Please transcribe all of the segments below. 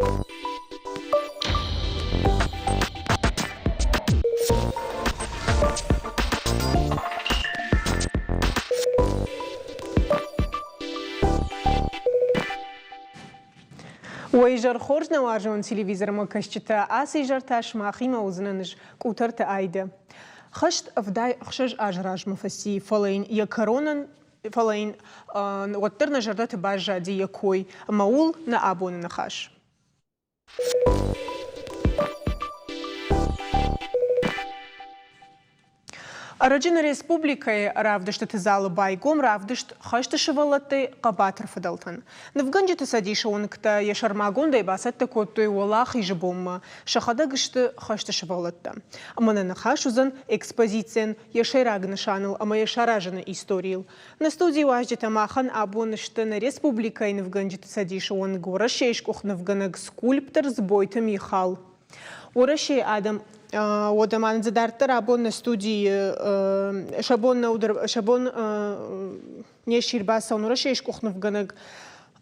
Уӕ изӕр хорз, нӕ уарзон телевизормӕ кӕсджытӕ! Ацы изӕр та сымахимӕ уыдзынӕн ӕз, Къутӕрты Айдӕ. Хӕст 76 азы размӕ фӕци, фӕлӕ йын йӕ кӕронӕн фӕлӕ йын уӕддӕр нӕ зӕрдӕты баззади йӕ кой, ӕмӕ ууыл нӕ абоны ныхас. Ӕрӕджы нӕ республикӕйы равдыстыты залы байгом равдыст «Хӕсты сывӕллӕттӕй хъӕбатыр фыдӕлтӕн». Нывгӕнджыты цӕдисы уӕнгтӕ йӕ сӕрмагондӕй бацӕттӕ кодтой Уӕлахизы бонмӕ, сӕхӕдӕг сты хӕсты сывӕллӕттӕ. Ӕмӕ нӕ ныхас уыдзӕн экспозицийӕн йӕ сӕйраг нысаныл ӕмӕ йӕ саразыны историйыл. Нӕ студийы уазджытӕ махӕн абон сты нӕ республикӕйы нывгӕнджыты цӕдисы уӕнг Уӕрӕсейы сгуыхт нывгӕнӕг скульптор Дзбойты Михал. Уӕрӕсейы адӕм уӕдӕ ма дзы дарддӕр абон нӕ студийы сӕ бон нӕу сӕ бон не сси ӕрбацӕуын Уӕрӕсейы сгуыхт нывгӕнӕг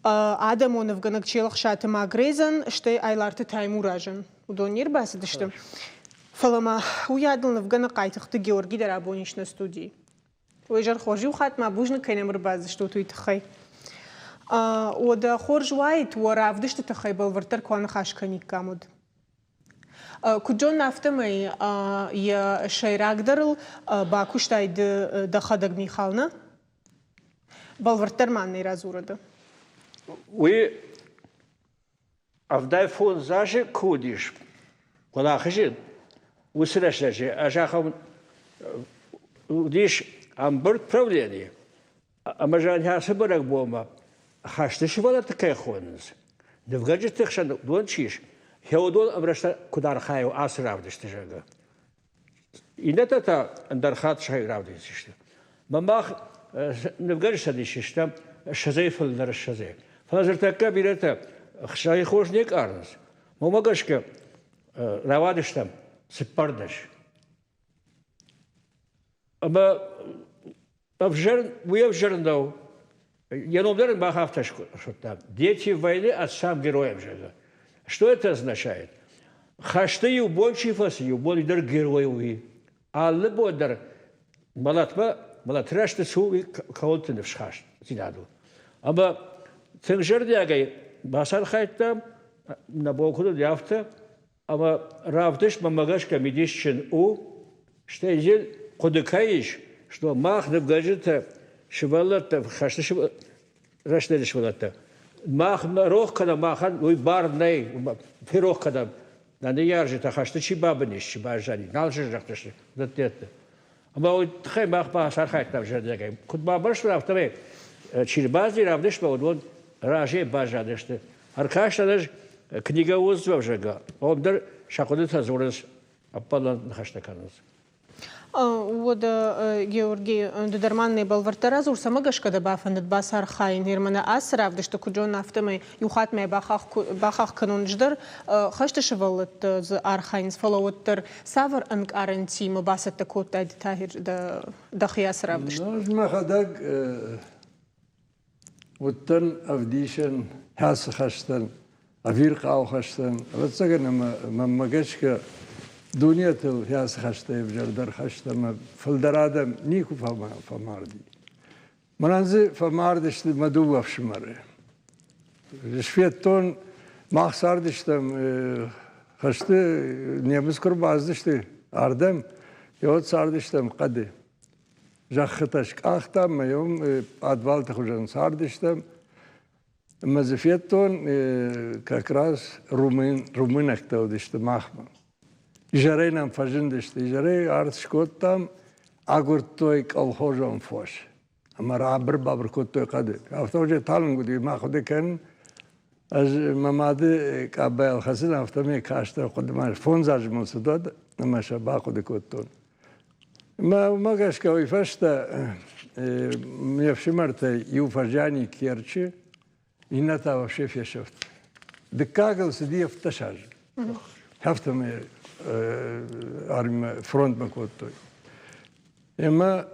адӕмон нывгӕнӕг Челӕхсаты Магрезӕн, стӕй Айларты Таймуразӕн. Уыдон не рбацыдысты. Фӕлӕ ма уыйадыл нывгӕнӕг Хъайтыхъты Георги дӕр абон ис нӕ студийы. Уый изӕр хорз иу хатт ма бузныг кӕй нӕм ӕрбацыдыстут, уый тыххӕй. Уӕдӕ хорз уаид, уӕ равдысты тыххӕй бӕлвырддӕр куы аныхас кӕниккам, уӕд. Куыд зонын, афтӕмӕй йӕ сӕйрагдӕрыл бакуыстай ды дӕхӕдӕг, Михал, нӕ? Бӕлвырддӕр ма нӕ радзурӕд. Уый 75 азы куы уыдис, Уӕлахизы уыцы рӕстӕджы ӕз ахӕм уыдис ӕмбырд правлени, ӕмӕ ацы бӕрӕгбонмӕ хӕсты сывӕллӕтты кӕй хонынц, нывгӕнджыты хсӕн уыдон чи ис, уыдон ӕмрӕстӕг куыд архайой ацы равдысты, зӕгъгӕ. Иннӕтӕ та ӕндӕр хатт сӕхи равдисдзысты. Мӕ мах нывгӕнджы цӕдисы стӕм ссӕдзӕй фылдӕр ссӕдзӕй. Фӕлӕ ныртӕккӕ бирӕтӕ сӕхи хорз не къарынц. Уымӕ гӕсгӕ рауадыстӕм 14. Ӕмӕ ӕвзӕр, уый ӕвзӕр нӕу. Йӕ ном дӕр ын мах афтӕ схуыдтам. Дети войны отцам героям, зӕгъгӕ. Что это означает? Хӕсты иу бон чи фӕци, иу бон дӕр герой уый. Алы бон дӕр мӕлӕтмӕ, мӕлӕты рӕзты цу, уый кӕуылты ныфсхастдзинад у. Ӕмӕ тынг зӕрдиагӕй бацархайдтам, нӕ бон куыд уыди, афтӕ. Ӕмӕ равдыст мӕнмӕ гӕсгӕ мидисджын у, стӕй дзы хъуыды кӕй ис, что мах нывгӕнджытӕ сывӕллӕттӕ, хӕсты рӕстӕджы сывӕллӕттӕ, мах нӕ рох кӕнӕм, махӕн уый бар нӕй, ферох кӕнӕм, нӕ ныййарджытӕ хӕсты чи бабын ис, чи баззади, нал сыздӕхтысты уыдӕттӕ. Ӕмӕ уый тыххӕй мах бацархайдтам зӕрдиагӕй. Куыд бамбӕрстон, афтӕмӕй чи рбацыди равдыстмӕ, уыдон разӕй баззадысты. Ӕркастӕн ӕз книга отзывов, зӕгъгӕ, уым дӕр сӕ хъуыдытӕ дзурынц, ӕппӕлӕн ныхӕстӕ кӕнынц. Уӕдӕ, Георги, ды дӕр ма нӕ бӕлвырддӕр радзур, цӕмӕ гӕсгӕ дӕ бафӕндыд бацархайын? Ныр мӕнӕ ацы равдысты куыд зонын, афтӕмӕй иу хатт мӕ бахахх кӕнон ӕз дӕр, хӕсты сывӕллӕттӕ дзы архайынц, фӕлӕ уӕддӕр цавӕр ӕнкъарӕнтимӕ бацӕттӕ кодтай ды Тагир дӕхи ацы равдыст? Ӕз мӕхӕдӕг уыдтӕн ӕвдисӕн ацы хӕстӕн, ӕвирхъау хӕстӕн. Ӕвӕццӕгӕн ӕмӕ мӕнмӕ гӕсгӕ дунетыл ацы хӕстӕй ӕвзӕрдӕр хӕст ӕмӕ фылдӕр адӕм никуы фӕмарди. Мӕнӕн дзы фӕмард сты мӕ дыууӕ ӕфсымӕры. Сфедтон, мах цардыстӕм хӕсты, немыц куы ӕрбацыдысты ардӕм, уӕд цардыстӕм хъӕды. Зӕххытӕ скъахтам, ӕмӕ уым пъадвалты хуызӕн цардыстӕм. Ӕмӕ дзы федтон, как раз румынӕгтӕ уыдысты махмӕ. Изӕрӕй нӕм фӕзындысты, изӕрӕй арт скодтам, агуырдтой колхозон фос. Ӕмӕ рабыр-бабыр кодтой хъӕды. Афтӕ уже талынг уыди, мӕ хъуыды кӕнын. Ӕз мӕ мады къабайыл хӕцын, афтӕмӕй кастӕн хъуыдымӕ. Фондз азы мыл цыд уӕд, ӕмӕ сӕ бахъуыды кодтон. Мӕ уымӕ гӕсгӕ уый фӕстӕ ме фсымӕртӕй иу фӕзиани Керчы, иннӕ та вообще фесӕфт. Дыккагыл цыди 17 азы. Афтӕмӕй армимӕ фронтмӕ кодтой. Ӕмӕ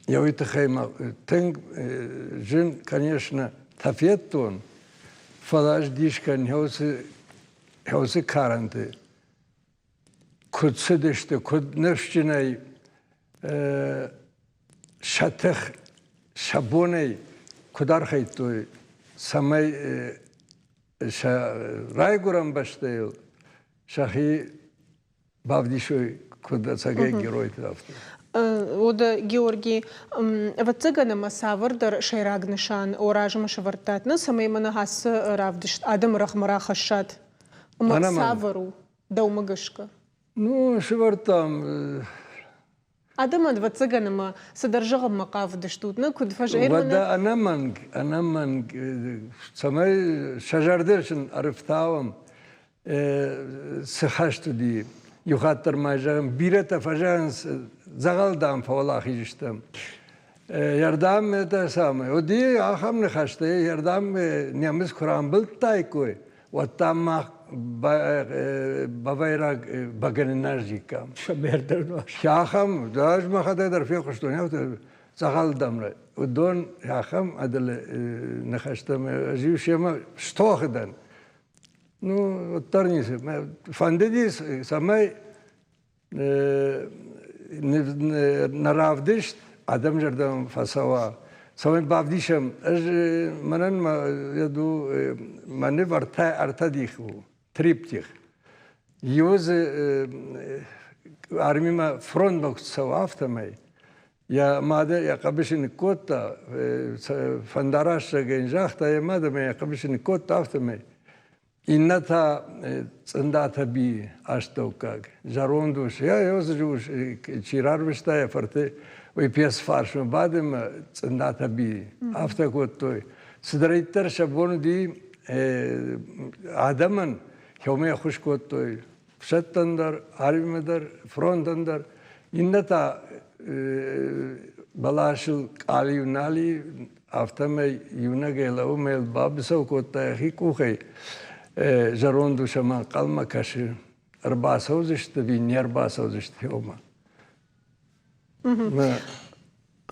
йӕ уый тыххӕй мӕ тынг зын, конечно, федтон. Фӕлӕ ӕз дис кӕнын, уыцы карӕнты куыд цыдысты, куыд ныфсджынӕй сӕ тых, сӕ бонӕй куыд архайдтой, цӕмӕй сӕ райгуырӕн бӕстӕйыл сӕхи бавдисой куыд ӕцӕгӕй геройты, афтӕ. Уӕдӕ, Георги, ӕвӕццӕгӕн ӕмӕ цавӕрдӕр сӕйраг нысан о размӕ сӕвӕрдтат, нӕ, цӕмӕй мӕнӕ ацы равдыст адӕмы рӕгъмӕ рахӕссат? Ӕмӕ цавӕр у, дӕумӕ гӕсгӕ? Ну, сӕвӕрдтам. Адӕмӕн, ӕвӕццӕгӕн, ӕмӕ цыдӕр зӕгъынмӕ хъавыдыстут, нӕ куыд фӕзӕгъын? Уӕдӕ ӕнӕмӕнг, ӕнӕмӕнг, цӕмӕй сӕ зӕрдӕ сын ӕрыфтауӕм, цы хӕст уыди. Иу хатт дӕр ма зӕгъын, бирӕтӕ фӕзӕгъынц, дзӕгъӕл, дам, фӕуӕлахиз стӕм. Ӕрдӕм это самое. Уыди ахӕм ныхӕстӕ, ӕрдӕм немыц куы рамбылдтаиккой, уӕд дам мах бавайраг бӕгӕны нӕзиккам. Ахӕм, ӕз мӕхӕдӕг дӕр фехъуыстон, афтӕ дзӕгъӕл дам уыдон ахӕм ӕдылы ныхӕстӕм ӕз-иу семӕ стохы дӕн. Ну, уӕддӕр ницы. Фӕндыди, цӕмӕй нӕ равдыст адӕм зӕрдӕмӕ фӕцӕуа, цӕмӕй бавдисӕм. Ӕз мӕнӕн мӕ мӕ ныв ӕртӕ дихы у, триптих. Иуы дзы армимӕ фронтмӕ куыд цӕуы, афтӕмӕй. Йӕ мады йӕ хъӕбысы ныккодта, фӕндарастӕг ын загъта йӕ мад ӕмӕ йӕ хъӕбысы ныккодта, афтӕмӕй. Иннӕ та цъындатӕ бийы астӕуккаг зӕронд ус. Йӕ ус чи рарвыста йӕ фырты, уый пьес фарсмӕ бады ӕмӕ цъындатӕ бийы. Афтӕ кодтой. Цыдӕриддӕр сӕ бон уыди адӕмӕн, хъӕумӕ ӕххуыс кодтой. Ӕфсӕдтӕн дӕр, армимӕ дӕр, фронтӕн дӕр. Иннӕ та бӕласыл къалиу нал и, афтӕмӕй иунӕгӕй лӕууы мӕ йыл бабыцӕу кодта йӕхи къухӕй. Зӕронд ус ӕм ӕнхъӕлмӕ кӕсы, ӕрбацӕудзысты ӕви не рбацӕудзысты уымӕ.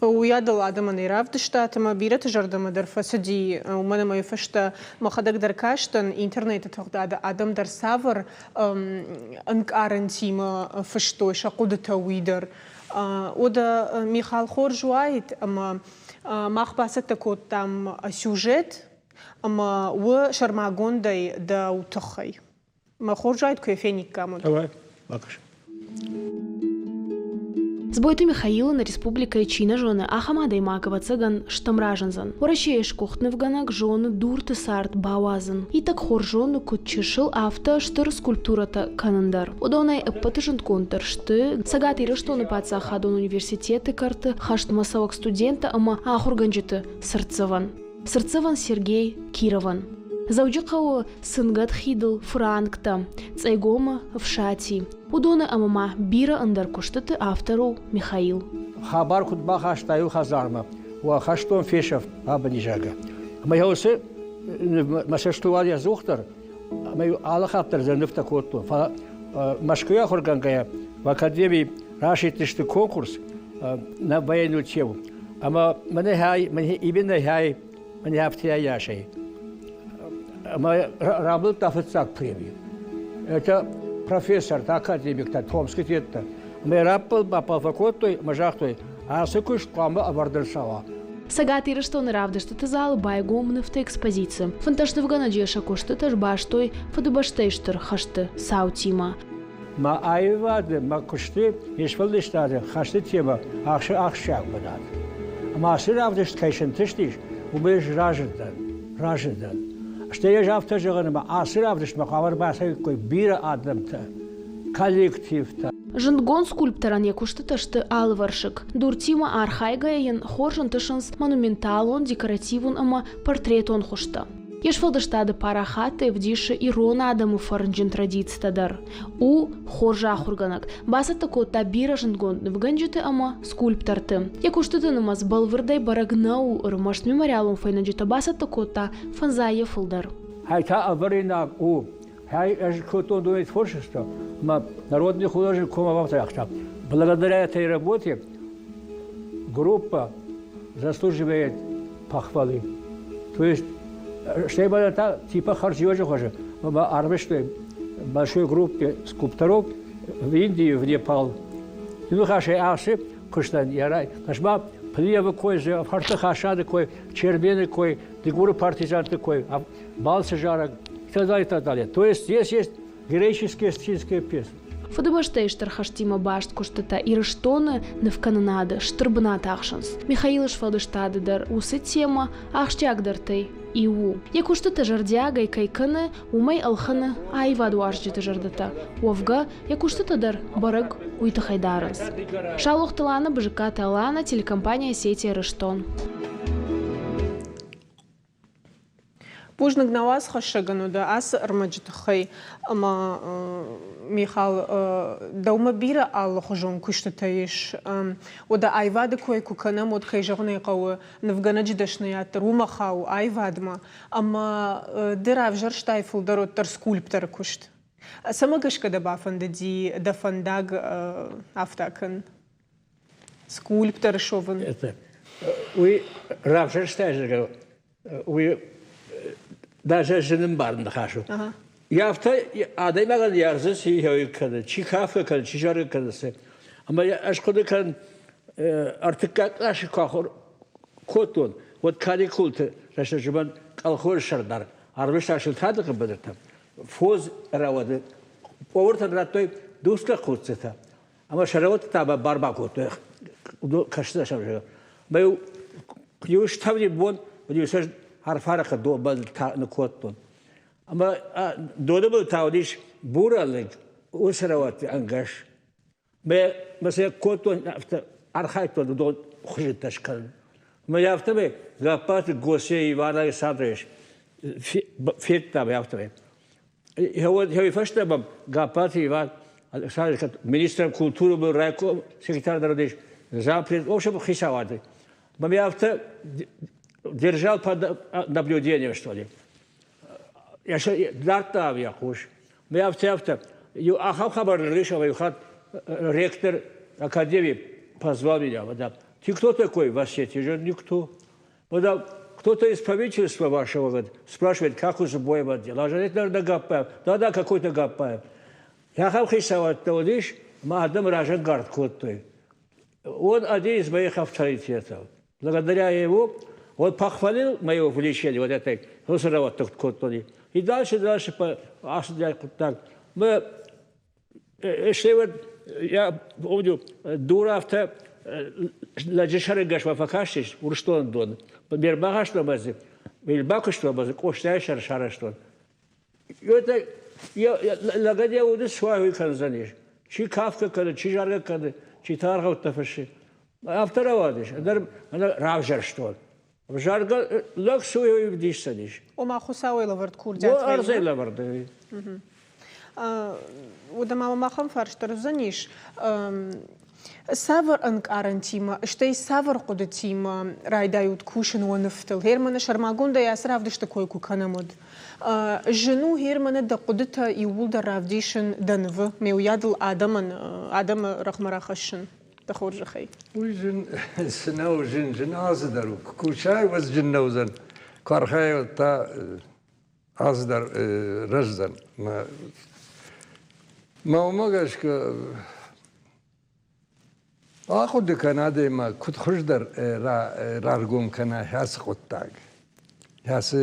Уыйадыл адӕмӕн ӕй равдыстат ӕмӕ бирӕты зӕрдӕмӕ дӕр фӕцыди, уымӕн ӕмӕ йӕ фӕстӕ мӕхӕдӕг дӕр кастӕн, интернеты тыгъдады адӕм дӕр цавӕр ӕнкъарӕнтимӕ фыстой сӕ хъуыдытӕ, уый дӕр. Уӕдӕ Михал хорз уаид, ӕмӕ мах бацӕттӕ кодтам сюжет ӕмӕ у сӕрмагондӕй дӕу тыххӕй. Мӕ хорз уаид, куы йӕ фениккам. Давай, бакӕс. Дзбойты Михаилы нӕ республикӕйы чи нӕ зоны, ахӕм адӕймаг, ӕвӕццӕгӕн, стӕм разындзӕн. Уӕрӕсейы сгуыхт нывгӕнӕг зоны дурты цард бауадзын. Иттӕг хорз зоны, куыд чысыл, афтӕ стыр скульптурӕтӕ кӕнын дӕр. Уыдонӕй ӕппӕты зындгонддӕр сты Цӕгат Ирыстоны паддзахадон университеты кӕрты хӕстмӕ цӕуӕг студенттӕ ӕмӕ ахуыргӕнджыты цыртдзӕвӕн. Цыртдзӕвӕн Сергей Кировӕн. Дзӕуджыхъӕуы Цынгӕд хидыл фыранктӕ, Цъӕйгомы Фсати. Уыдоны ӕмӕ ма бирӕ ӕндӕр куыстыты автор у Михаил. Хабар куыд бахаста иу хӕдзармӕ, уӕ хӕстон фесӕфт абони, зӕгъгӕ. Ӕмӕ йӕ уыцы мӕ цӕстыл уад ӕдзухдӕр, ӕмӕ алы хатт дӕр нывтӕ кодтон. Фӕлӕ Мӕскуыйы ахуыргӕнгӕйӕ в академийы расидтысты конкурс на военную тему. Ӕмӕ мӕнӕ именно хай мӕнӕ афтӕ ясӕй. Ӕмӕ рамбылдта фыццаг преми. Это профессортӕ, академиктӕ, Томскы теттӕ. Ӕмӕ раппыл баппал фӕкодтой ӕмӕ загътой, ацы куыст хъуамӕ ӕвӕрд ӕрцӕуа. Цӕгат Ирыстоны равдыстыты залы байгом нывты экспозици. 15 нывгӕнӕджы сӕ куыстытӕ сбастой Фыдыбӕстӕйы Стыр хӕсты цаутимӕ. Мӕ аивады, мӕ куысты, ме сфӕлдыстады хӕсты темӕ ахсы ахсджиаг бынат. Ӕмӕ ацы равдыст кӕй сынтыстис, уымӕй ӕз разы дӕн, разы дӕн. Стӕй ӕз афтӕ зӕгъын, ӕмӕ ацы равдыстмӕ хъуамӕ ӕрбацӕуиккой бирӕ адӕмтӕ, коллективтӕ. Зындгонд скульпторӕн йӕ куыстытӕ сты алывӕрсыг. Дуртимӕ архайгӕйӕ йын хорз ӕнтысынц монументалон, декоративон ӕмӕ портретон хуызтӕ. Йе сфӕлдыстады парахат ӕвдисы ирон адӕмы фӕрнджын традицитӕ дӕр. У хорз ахуыргӕнӕг, бацӕттӕ кодта бирӕ зындгонд нывгӕнджыты ӕмӕ скульпторты. Йӕ куыстыты нымӕц бӕлвырдӕй бӕрӕг нӕу, ӕрмӕст мемориалон фӕйнӕджытӕ бацӕттӕ кодта фӕндзайӕ фылдӕр. Хай та ӕвӕринаг у. Хай ӕз кодтон дуне творчество, ӕмӕ народный художник Комова загъта, благодаря этой работе группа заслуживает похвалы. То есть Стӕй ма та типа хӕрзиуӕджы хуызы ӕмӕ арвыстой большой группе скульпторов в Индию, в Непал. Ныхасӕй ацы куыстӕн йӕ рай. Фӕсмӕ Плиевы кой, Фарты Хасаны кой, Чермены кой, Дыгуры партизанты кой, Балцы зарӕг и так далее, и так далее. То есть здесь есть героическая эстетическая песня. Фыдыбӕстӕйы стыр хӕстимӕ баст куыстытӕ Ирыстоны нывкӕнынады стыр бынат ахсынц. Михаилы сфӕлдыстады дӕр уыцы темӕ ахсджиагдӕртӕй иу у. Йӕ куыстытӕ зӕрдиагӕй кӕй кӕны, уымӕй ӕлхӕны аивадуарзджыты зӕрдӕтӕ. Уӕвгӕ, йӕ куыстытӕ дӕр бӕрӕг уый тыххӕй дарынц. Саулохты Лана, Бызыккаты Алана, телекомпания «Осетия Ирыстон». Бузныг нӕ уацхӕссӕгӕн уыд ацы ӕрмӕджы тыххӕй ӕмӕ Михал, дӕумӕ бирӕ алыхуызон куыстытӕ ис. Уӕдӕ аивады кой куы кӕнӕм, уӕд, кӕй зӕгъын ӕй хъӕуы, нывгӕнӕджы дӕсныйад дӕр уымӕ хауы аивадмӕ. Ӕмӕ ды равзӕрстай фылдӕр уӕддӕр скульпторы куыст. Цӕмӕ гӕсгӕ дӕ бафӕндыди дӕ фӕндаг афтӕ кӕн? Скульптор суӕвын. Это уый равзӕрстай, зӕгъгӕ, уый даже зын ӕмбарын ныхас у. Афтӕ адӕймагӕн йӕ ӕрдзы цы кӕны, чи кафгӕ кӕны, чи заргӕ кӕны, цы. Ӕмӕ ӕз хъуыды кӕнын, ӕртыккаг къласы куы ахуыр кодтон, уӕд каникулты рӕстӕджы мӕн колхозы сӕрдар арвыста Сылтадыхъы быдыртӕм. Фондз рӕуӕды повартӕн радтой дусгӕ хъуццытӕ. Ӕмӕ сӕрӕуӕтты та бар бакодтой кӕстӕр сӕвзӕры. Мӕ иу стӕвди бон уыди сӕ арфарахы донбыл ныккодтон. Ӕмӕ доны был та уыдис бурӕлыг уыцы рӕуӕтты ӕнгӕс. Мӕ мӕ сӕ кодтон афтӕ архайдтон уыдон хуызӕттӕ скӕнын. Мӕ афтӕмӕй Гаппаты Госе Иван Александрович федта мӕ афтӕмӕй. Уый фӕстӕ мӕм Гаппаты Иван Александрович министр культуры был райком секретарь дӕр уыдис, зампред, в общем, хицауады. Мӕм афтӕ держал под наблюдением, что ли. Дардта йӕ хъус. Мӕ афтӕ афтӕ. Иу ахӕм хабар ныррис, ӕмӕ иу хатт ректор академии позвал меня. Да. Ты кто такой в Осетии? Я говорю, никто. Когда кто-то из правительства вашего говорит, спрашивает, как у Зубоева дела. Говорит, наверное, Гаппаев. Да-да, какой-то Гаппаев. Ахӕм хицауадтӕ уыдис, мӕ адӕм разӕнгард кодтой. Он один из моих авторитетов. Благодаря ему он похвалил мое увлечение вот этой кодтой. И дальше, дальше по хъуыддаг. Мы стӕй уӕд я помню, дур афтӕ лӕджы сӕрӕнгӕсмӕ фӕкастис Урсдоны дон. Ме рбахастон ӕмӕ дзы, ме рбакуыстон ӕмӕ дзы Къостайы сӕр сарӕзтон. Это лӕгӕн йӕ уды суай кӕндзӕнис. Чи кафгӕ кӕны, чи заргӕ кӕны, чи та аргъӕуттӕ фыссы. Афтӕ рауадис, ӕндӕр равзӕрстон. Ӕвзаргӕ лӕг цы уый ӕвдисдзӕнис? Ома Хуыцауӕй лӕвӕрд курдиат. О, ӕрдзӕй лӕвӕрд. Уӕдӕ ма мӕм ахӕм фарст дӕр уыдзӕнис. Цавӕр ӕнкъарӕнтимӕ, стӕй цавӕр хъуыдытимӕ райдайут кусын уӕ нывтыл? Германы сӕрмагондӕй ацы равдысты кой куы кӕнӕм, уӕд. Зын у Германы дӕ хъуыдытӕ иууылдӕр равдисын дӕ нывы, ме уыйадыл адӕмӕн, адӕмы рӕгъмӕ рахӕссын? дӕ хорзӕхӕй. Уый зын цы нӕу, зын, зын алцыдӕр у. Куы кусай, уӕд зын нӕ уыдзӕн. Куы архайай, уӕд та алцыдӕр рӕздзӕн. Мӕ уымӕ гӕсгӕ ахъуыды кӕн адӕймаг, куыд хуыздӕр раргом кӕна ацы хъуыддаг, ацы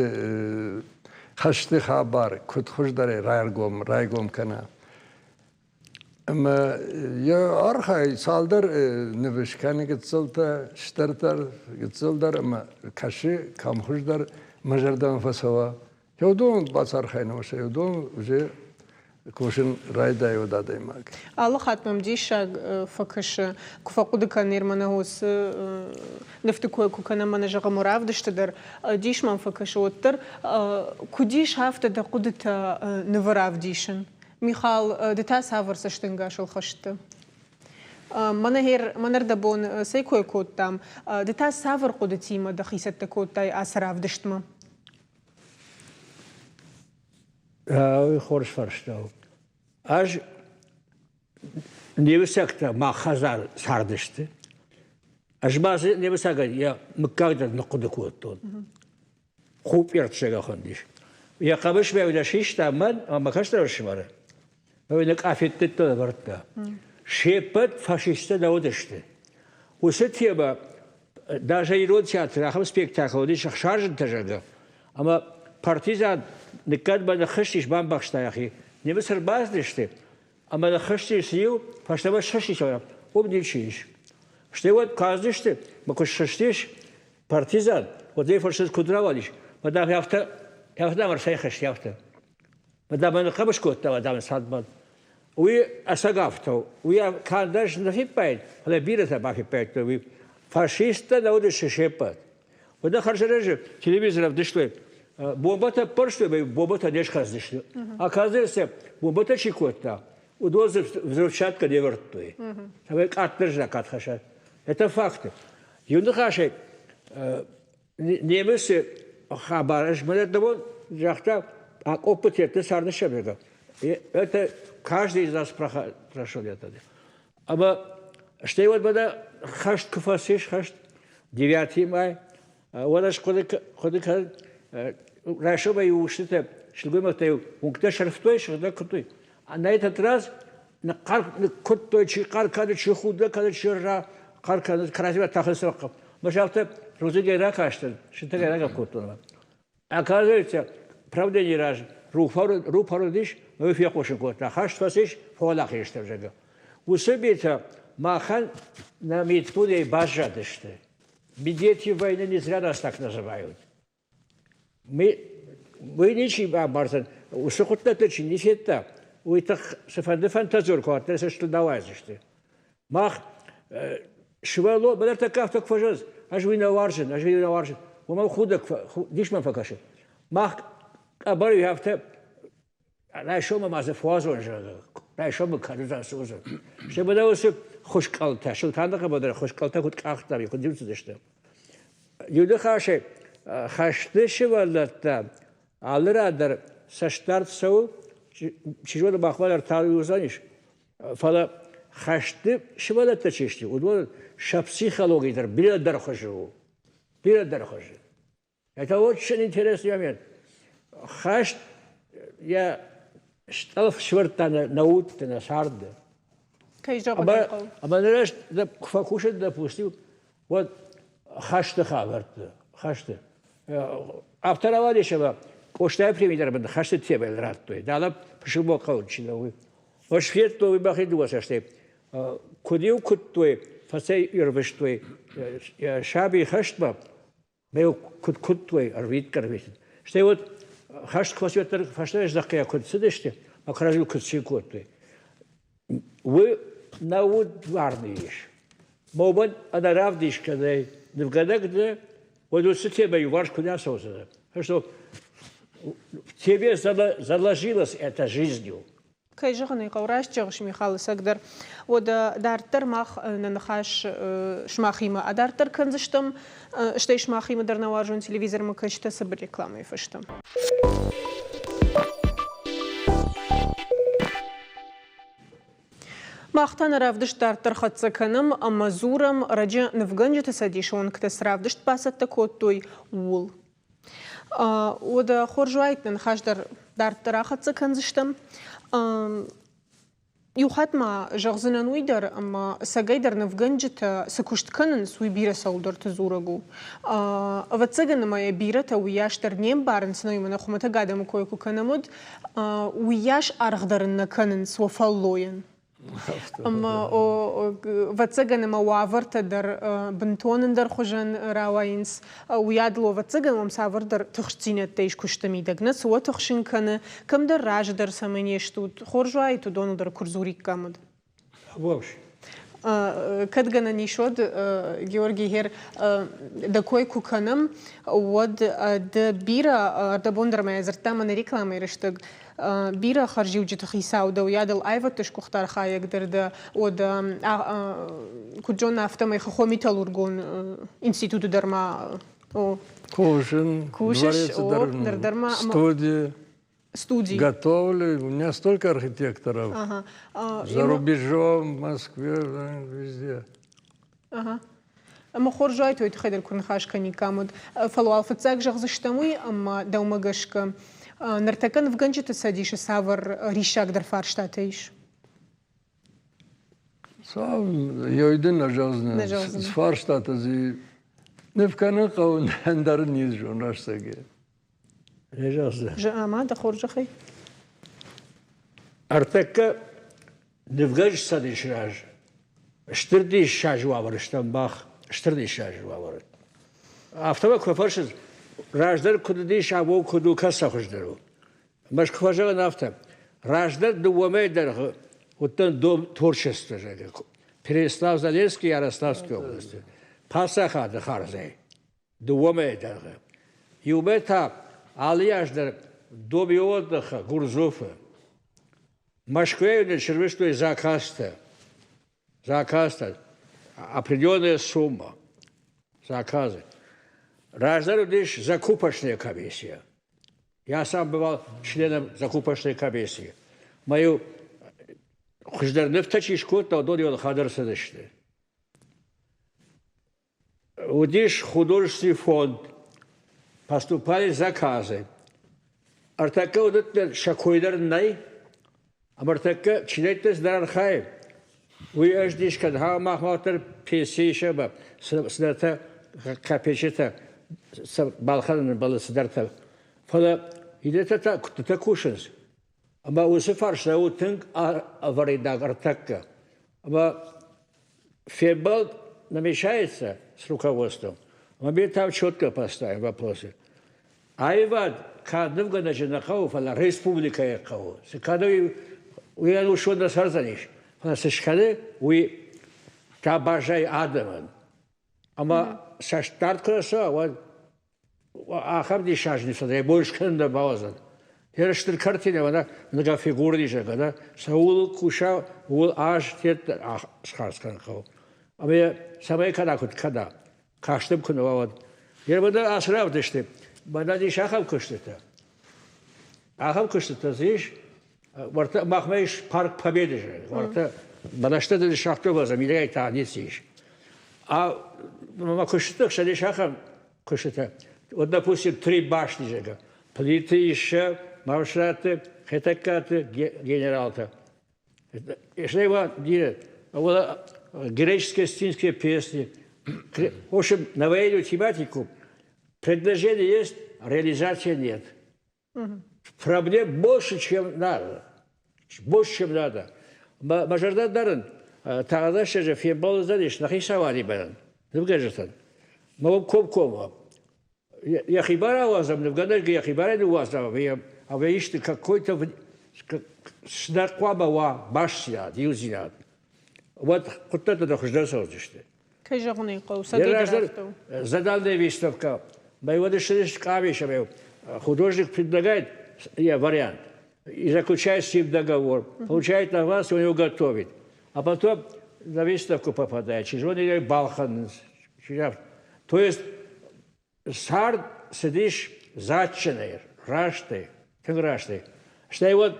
хӕсты хабар куыд хуыздӕр раргом, райгом кӕна. Ӕмӕ йӕ архайы цалдӕр нывы скӕны гыццылтӕ, стырдӕр, гыццылдӕр ӕмӕ кӕсы, кӕм хуыздӕр мӕ зӕрдӕмӕ фӕцӕуа. Уыдон бацархайын ӕмӕ сӕ уыдон уже кусын райдайы уӕд адӕймаг. Алы хатт мӕм диссаг фӕкӕсы, куы фӕхъуыды кӕнын Ерманы уыцы нывты кой куы кӕнӕм мӕнӕ зӕгъӕм равдысты дӕр, дис мӕм фӕкӕсы, уӕддӕр куыд ис афтӕ дӕ хъуыдытӕ нывы равдисын? Михал, ды та цавӕр цӕстӕнгасыл хӕст дӕ? Мӕнӕ ӕрдӕбон цӕй кой кодтам, ды та цавӕр хъуыдытимӕ дӕхи цӕттӕ кодтай ацы равдыстмӕ? Уый хорз фарста у. Ӕз немыцӕгтӕ мӕ хӕдзар цардысты. Ӕз ма дзы немыцагӕн йӕ мыггаг дӕр ныхъхъуыды кодтон. Хупъерццӕгӕ хуындис. Йӕ хъӕбысмӕ уый систа мӕн ӕмӕ мӕ кӕстӕр ӕфсымӕры. Мӕ нӕ къафеттӕ лӕвӕрдта. Се ппӕт фашисттӕ нӕ уыдысты. Уыцы темӕ даже ирон театры ахӕм спектакль уыдис ӕхсарджынтӕ, зӕгъгӕ. Ӕмӕ партизан ныккӕндмӕ ныххызтис, бамбӕхста йӕхи. Немыц ӕрбацыдысты ӕмӕ ныххызтис иу, фӕстӕмӕ схызтис, уым ничи ис. Стӕй уӕд куы аздысты, мӕ куы схызтис партизан, уӕд ӕй фӕрсынц, куыд рауадис. Мӕ дам, афтӕ, афтӕ дам ӕрцӕйхызти, афтӕ. Мӕ дам, ныхъхъӕбыс кодта, мӕ дам, цадмӕ. Уый ӕцӕг афтӕ у. Уый канд ӕз нӕ фиппайын, фӕлӕ бирӕтӕ бафиппайдтой уый. Фашисттӕ нӕ уыдысты се ппӕт. Уӕдӕ хӕрзӕрӕджы телевизор ӕвдыстой, бомбӕтӕ ӕппӕрстой, бомбӕтӕ не схӕцдысты. Оказывается, бомбӕтӕ чи кодта, уыдон дзы взрывчатка не вӕрдтой. Цӕмӕй къаддӕр знакад хӕсса. Это факты. Иу ныхасӕй, немыцы хабар ӕз мӕнӕ дӕуӕн загъта, акъоппытӕ царды сӕвӕргӕ. Это каждый из нас прошел это. Ӕмӕ стӕй уӕд мӕнӕ хӕст куы фӕцис, хӕст, 9 май, уӕд ӕз хъуыды кӕнын, райсомӕй-иу устытӕ, сылгоймӕгтӕ-иу уынгтӕ сӕрфтой, сыгъдӕг кодтой. На этот раз ныхъхъӕр ныккуыдтой, чи хъӕр кӕны, чи худгӕ кӕны, чи ра хъӕр кӕны, кӕрӕдзимӕ тӕхынц. Мӕ афтӕ рудзынгӕй ракастӕн, сынтӕгӕй рагӕпп кодтон. Оказывается, правление раз рупор уыдис, уый фехъусын кодта, хӕст фӕцис, фӕуӕлахиз стӕм, зӕгъгӕ. Уыцы митӕ махӕн нӕ миддунейы баззадысты. Дети войны не зря нас так называют. Мы, мы ничи бамбардзӕн, уыцы хъуыддӕгтӕ чи не федта, уый тых цыфӕнды фантазер куы уӕддӕр сӕ науадздзысты. Мах сывӕллон бынӕттӕ афтӕ куы фӕзӕгъынц, ӕз уый нӕ уарзын, ӕз уый нӕ уарзын, уымӕн худӕг дисмӕ фӕкӕсы. Мах къӕбӕр афтӕ райсомы ма дзы фуазон зӕгъы, райсомы кӕны цы уыдзӕн. Стӕй мӕнӕ уыцы хуыскъӕлтӕ, Султаны къӕбӕр хуыскъӕлтӕ куыд къахтам, куыд иу цыдысты. Иу ныхасӕй, хӕсты сывӕллӕттӕ алы ран дӕр цӕстдард цӕуы, чи зоны, махмӕ дӕр тар уыдзӕнис, Фӕлӕ хӕсты сывӕллӕттӕ чи сты, уыдон сӕ психологи дӕр бирӕ дӕр хуызы у. Бирӕ дӕр хуызы. Это очень интересный момент. Хӕст йӕ стъӕлф сӕвӕрдта нӕ удты, нӕ царды. Кӕй зӕгъын ӕй хъӕуы. Ӕмӕ ныр ӕз куы фӕкусын, допустим, уӕд хӕсты хабӕртты, хӕсты. Афтӕ рауадис, ӕмӕ Къостайы преми дӕр мын хӕсты темӕйыл радтой. Дӕлӕ пысылмон хъӕуы чи лӕууы. Ӕз федтон уый мӕхи дыууӕ цӕстӕй. Куыд-иу куыдтой, фӕцӕй ӕрвыстой сабийы хӕстмӕ, мӕ куыд куыдтой, ӕрвитгӕ-ӕрвитын. Стӕй уӕд хӕст куы фӕци, уӕддӕр фӕстӕмӕ здӕхгӕйӕ куыд цыдысты, мӕ кӕрӕдзийыл куыд цин кодтой. Уый нӕ удварны ис. Мӕ уымӕн ӕнӕравдисгӕ нӕй. Нывгӕнӕг дӕ, уӕд уыцы темӕ иуварс куы нӕ ацӕудзынӕ. Что тебе заложилось это жизнью. Кӕй зӕгъын ӕй хъӕуы, раст зӕгъыс, Михал, ӕцӕгдӕр. Уӕдӕ дарддӕр мах нӕ ныхас сымахимӕ адарддӕр кӕндзыстӕм, стӕй сымахимӕ дӕр нӕ уарзон телевизормӕ кӕсджытӕ цыбыр рекламӕйы фӕстӕ. Мах та нӕ равдыст дарддӕр хӕццӕ кӕнӕм ӕмӕ дзурӕм, ӕрӕджы нывгӕнджыты цӕдисы уӕнгтӕ цы равдыст бацӕттӕ кодтой, ууыл. Уӕдӕ хорз уаид, нӕ ныхас дӕр дарддӕр ахӕццӕ кӕндзыстӕм. Иу хатт ма зӕгъдзынӕн уый дӕр, ӕмӕ ӕцӕгӕйдӕр нывгӕнджытӕ цы куыст кӕнынц, уый бирӕ цӕуылдӕрты дзурӕг у. Ӕвӕццӕгӕн ӕмӕ йӕ бирӕтӕ уыйас дӕр не мбарынц, нӕ уымӕн хуымӕтӕг адӕмы кой куы кӕнӕм, уӕд уыйас аргъ дӕр ын нӕ кӕнынц уӕ фӕллойӕн. Ӕмӕ ӕвӕццӕгӕн ӕмӕ уавӕртӕ дӕр бынтон ӕндӕр хуызӕн рауайынц. Уыйадыл ӕвӕццӕгӕн уӕм цавӕрдӕр тыхстдзинӕдтӕ ис куысты мидӕг, нӕ цы уӕ тыхсын кӕны, кӕмдӕр разы дӕр цӕмӕ не стут, хорз уаид уыдоныл дӕр куы рдзуриккам, уӕд. Вообще. Кӕд гӕнӕн ис, уӕд, Георгий Гер, дӕ кой куы кӕнӕм, уӕд ды бирӕ, ӕрдӕбон дӕр ма йӕ дзырдтам ӕнӕ рекламӕйы рӕстӕг, бирӕ хӕрзиуджыты хицау дӕ, уыйадыл аивӕдты сгуыхт архайӕг дӕр дӕ, уӕд куыд зонын, афтӕмӕй хӕххон-металлургон институты дӕр ма Кусын, кусыс, дворец ныр дӕр ма студии. Студии. Готовлю. У меня столько архитекторов. Ага. За рубежом, в Москве, везде. Ага. Ӕмӕ хорз уаид, уый тыххӕй дӕр куы ныхас кӕниккам, уӕд. Фӕлӕ уал фыццаг зӕгъдзыстӕм уый, ӕмӕ дӕумӕ гӕсгӕ ныртӕккӕ нывгӕнджыты цӕдисы цавӕр риссагдӕр фарстатӕ ис? Ёйды нӕ зӕгъдзынӕн. Фарстатӕ дзы ныв кӕнын хъӕуы, ӕндӕр низ зон рӕстӕги. Ӕмӕ дӕ хорзӕхӕй. Ӕртӕккӕ нывгӕнджыты цӕдисы раз стыр диссаджы уавӕры стӕм мах, стыр диссаджы уавӕры. Афтӕмӕй куы фӕфӕрсынц, раздӕр куыд уыдис, абон куыд у, кӕцы хуыздӕр у? Мӕскуы фӕзӕгъын афтӕ, раздӕр дыууӕ мӕйы дӕргъы уыдтӕн дом творчества, зӕгъгӕ, Переяслав-Залесский Ярославской области, паддзахады хардзӕй дыууӕ мӕйы дӕргъы. Иумӕ та алы аз дӕр Доме отдыха Гурзуфы. Мӕскуыйы нын сырвыстой заказтӕ. Заказтӕ. Определенная сумма. Заказы. Раздӕр уыдис закупочная комиссия. Я сам бывал членом закупочной комиссии. Мою хуыздӕр нывтӕ чи скодта, уыдон иу хӕдӕр цыдысты. Уыдис художественный фонд, поступали заказы. Ӕртӕккӕ уыдӕттӕ сӕ кой дӕр нӕй, ӕмӕ ӕртӕккӕ чинӕйттӕ цыдӕр архайы, уый ӕз дис кӕнын, ха махмӕ уӕддӕр пенси ис ӕмӕ цыдӕртӕ капеччытӕ балхӕныны бӕллы цыдӕртӕ. Фӕлӕ иннӕтӕ та куыдтытӕ кусынц, ӕмӕ уыцы фарста у тынг ӕвӕринаг ӕртӕккӕ. Ӕмӕ Фембӕлд намечается с руководством. Мы там четко поставим вопросы. Аивад кад нывгӕнӕджы нӕ хъӕуы, фӕлӕ республикӕйы хъӕуы. Цы кӕны уый, уый ӕнусон нӕ цӕрдзӕнис. Фӕлӕ цы скӕны, уый та баззайы адӕмӕн. Ӕмӕ цӕстдард куы рцӕуа, уӕд ахӕм диссаджы ныфсӕдӕй бон скӕнын дӕр бауадзӕн. Йе стыр картинӕ мӕнӕ многофигурный зӕгъгӕ, да, цӕуыл куса, ууыл аз схардз кӕнын хъӕуы. Ӕмӕ йӕ цӕмӕй кӕна, куыд кӕна, кастым куы нӕ уа, уӕд. Йе мӕнӕ ацы равдысты мӕнӕн ис ахӕм куыстытӕ. Ахӕм куыстытӕ дзы ис, уӕртӕ махмӕ ис парк Победы, уӕртӕ бӕлӕстӕ дын сагътой, фӕлӕ мидӕгӕй та ницы ис. А мӕ куыстыты хсӕн ис ахӕм куыстытӕ. Вот, допустим, три башни, зӕгъгӕ. Плиты Иссӕ, Мамсыраты, Хетӕгкаты генералтӕ. Стӕй ма греческие астинские песни. В общем, на военную тематику предложение есть, реализации нет. Проблем больше, чем надо. Больше, чем надо. Мӕ зӕрдӕ дарын, тагъдӕстӕджы фембӕлдзӕнис нӕ хицауадимӕ нывгӕнджытӕн. Мӕ уым комкоммӕ йӕхи бар ауадзӕм, нывгӕнӕг йӕхи барӕй ныууадзӕм, ӕмӕ исты какой-то цыдӕр хъуамӕ уа бастдзинад, иудзинад. Уӕд хъуыддӕгтӕ дӕр хуыздӕр цӕудзысты. Кӕй зӕгъын ӕй хъӕуы, цӕгӕй афтӕ у. Задальная выставка. Моего ссылись Камешевым. Художник предлагает я, вариант и заключает с ним договор. Получает аванс, он его готовит. А потом на выставку попадает. Чижон или Балхан. То есть цард цыдис дзаджджынӕй, рӕстӕй, тынг рӕстӕй. Стӕй уӕд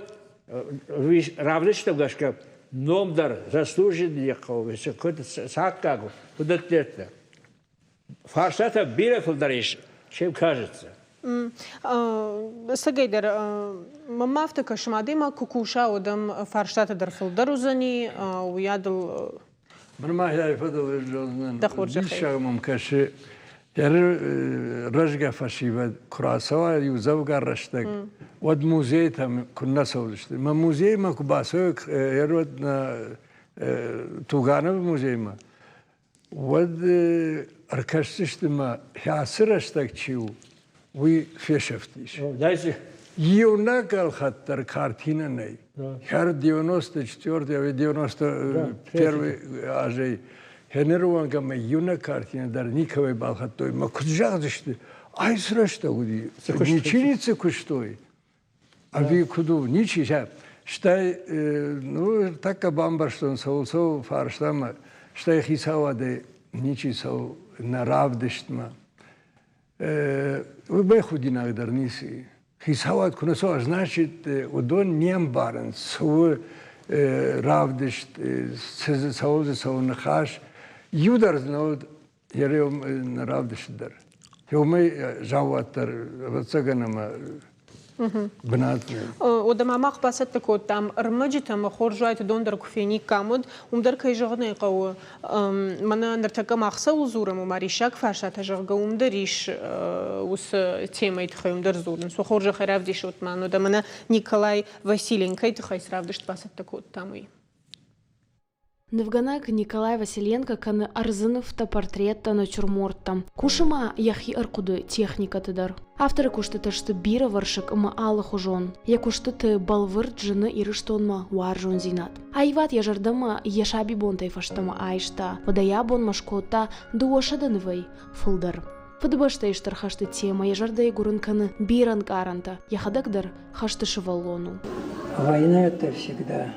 равдыстмӕ гӕсгӕ ном дӕр заслуженный хъӕуы, куыд саккаг у, уыдӕттӕ. Фарстатӕ бирӕ фылдӕр ис, чем кажется. Ӕцӕгӕйдӕр, мӕнмӕ афтӕ кӕсы, адӕймаг куы куса, уӕд ӕм фарстатӕ дӕр фылдӕр уыдзӕни, уыйадыл Мӕнмӕ хӕй фӕдыл зондзынӕн. Диссаг мӕм кӕсы, рӕзгӕ фӕсивӕд куы рацӕуа иу дзӕвгар рӕстӕг, уӕд музейтӕм куы нӕ цӕудзысты. Мӕ музеймӕ куы бацӕуӕг, ӕруӕд нӕ Тугановы музеймӕ, уӕд ӕркӕсдзысты мӕ ацы рӕстӕг чи у, уый фесӕфтис. Иунӕг ӕлхӕд дӕр картинӕ нӕй. Хӕр 94 ӕви 91 азӕй хеныры онг ӕмӕ иунӕг картинӕ дӕр никӕмӕй балхӕдтой. Мӕ куыд зӕгъдзысты, ай цы рӕстӕг уыди? Ничи ницы куыстой. Ӕви куыд у? Ничи. Стӕй, ну, тӕккӕ бамбӕрстон, цӕуыл цӕуы фарстамӕ, стӕй хицауадӕй ничи цӕуы нӕ равдыстмӕ. Уый худинаг дӕр ницы и. Хицауад куы нӕ цӕуа, значит, уыдон не мбарынц, цы у равдыст, цы цӕуыл дзы цӕуы ныхас. Иу дӕр дзы нӕ уыд. Йӕ равдысты дӕр. Уымӕй заууатдӕр, ӕвӕццӕгӕн, ӕмӕ бынат. Уӕдӕ ма мах бацӕттӕ кодтам ӕрмӕджытӕ ӕмӕ хорз уайт уыдон дӕр куы фениккам, уӕд уым дӕр, кӕй зӕгъын ӕй хъӕуы, мӕнӕ ныртӕккӕ мах цӕуыл дзурӕм, ома риссаг фарстатӕ, зӕгъгӕ, уым дӕр ис уыцы темӕйы тыххӕй, уым дӕр дзурынц. Уӕ хорзӕхӕй равдисут ма, уӕдӕ мӕнӕ Николай Василенкойы тыххӕй цы равдыст бацӕттӕ кодтам, уый. Нывгӕнӕг Николай Василенко кӕны ӕрдзы нывтӕ, портреттӕ, натюрморттӕ. Кусы ма йӕхи ӕрхъуыды техникӕты дӕр. Авторы куыстытӕ сты бирӕвӕрсыг ӕмӕ алыхуызон. Йӕ куыстыты бӕлвырд зыны Ирыстонмӕ уарзондзинад. Аивад йӕ зӕрдӕмӕ йӕ сабибонтӕй фӕстӕмӕ айста, уӕдӕ йӕ абонмӕ скодта 200 нывӕй фылдӕр. Фыдыбӕстӕйы Стыр хӕсты темӕ йӕ зӕрдӕйы гуырын кӕны бирӕ ӕнкъарӕнтӕ, йӕхӕдӕг дӕр хӕсты сывӕллон у. Война это всегда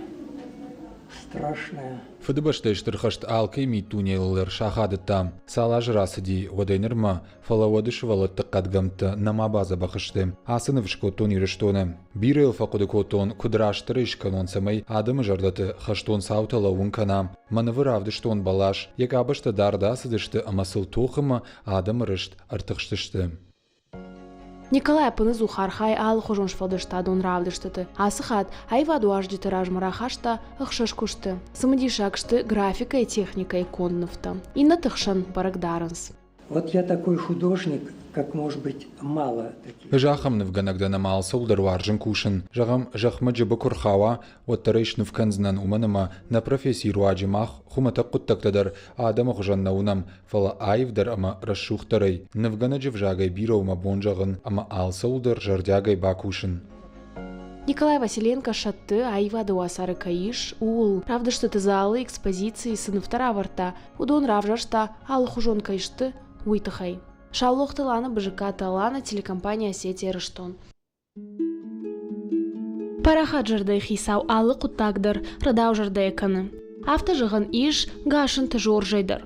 страшная. Фыдыбӕстӕйы Стыр хӕст алкӕй миддунейыл дӕр сахадыдта. Цал азы рацыди, уӕдӕй нырмӕ, фӕлӕ уӕды сывӕллӕтты хъӕдгӕмттӕ нӕма бадзӕбӕх сты. Ацы ныв скодтон Ирыстоны. Бирӕ йыл фӕхъуыды кодтон, куыд растдӕр ӕй скӕнон, цӕмӕй адӕмы зӕрдӕты хӕстон цаутӕ лӕууын кӕна. Мӕ нывы равдыстон бӕлас, йӕ къабӕзтӕ дард ацыдысты ӕмӕ сыл тохы мӕ адӕмы рыст ӕртыхстысты. Николай ӕппынӕдзух архайы алыхуызон сфӕлдыстадон равдыстыты. Ацы хатт аивадуарзджыты размӕ рахаста ӕхсӕз куысты. Цымыдисаг сты графикӕйы техникӕйы конд нывтӕ. Иннӕты хсӕн бӕрӕг дарынц. Вот я такой художник, как, может быть, мало таких. Ӕз ахӕм нывгӕнӕг дӕн ӕмӕ алцӕуыл дӕр уарзын кусын. Зӕгъӕм, зӕхмӕ джыбы куы рхауа, уӕддӕр ӕй сныв кӕндзынӕн, уымӕн ӕмӕ нӕ профессийы руаджы мах хуымӕтӕг хъуыддӕгтӕ дӕр адӕмы хуызӕн нӕ уынӕм, фӕлӕ аивдӕр ӕмӕ рӕсугъддӕрӕй, нывгӕнӕджы взагӕй бирӕ у мӕ бон зӕгъын ӕмӕ алцӕуыл дӕр зӕрдиагӕй бакусын. Николай Василенко сӕтты, аивады уацары кӕй ис, ууыл. Равдыстыты залы экспозицийы цы нывтӕ равӕрдта, уыдон равзӕрста, алыхуызон кӕй сты, уый тыххӕй. Саулохты Лана, Бызыккаты Алана, телекомпания «Осетия Ирыстон». Парахат зӕрдӕйы хицау алы хъуыддаг дӕр рӕдау зӕрдӕйӕ кӕны. Афтӕ зӕгъӕн ис Гасынты Жоржӕй дӕр.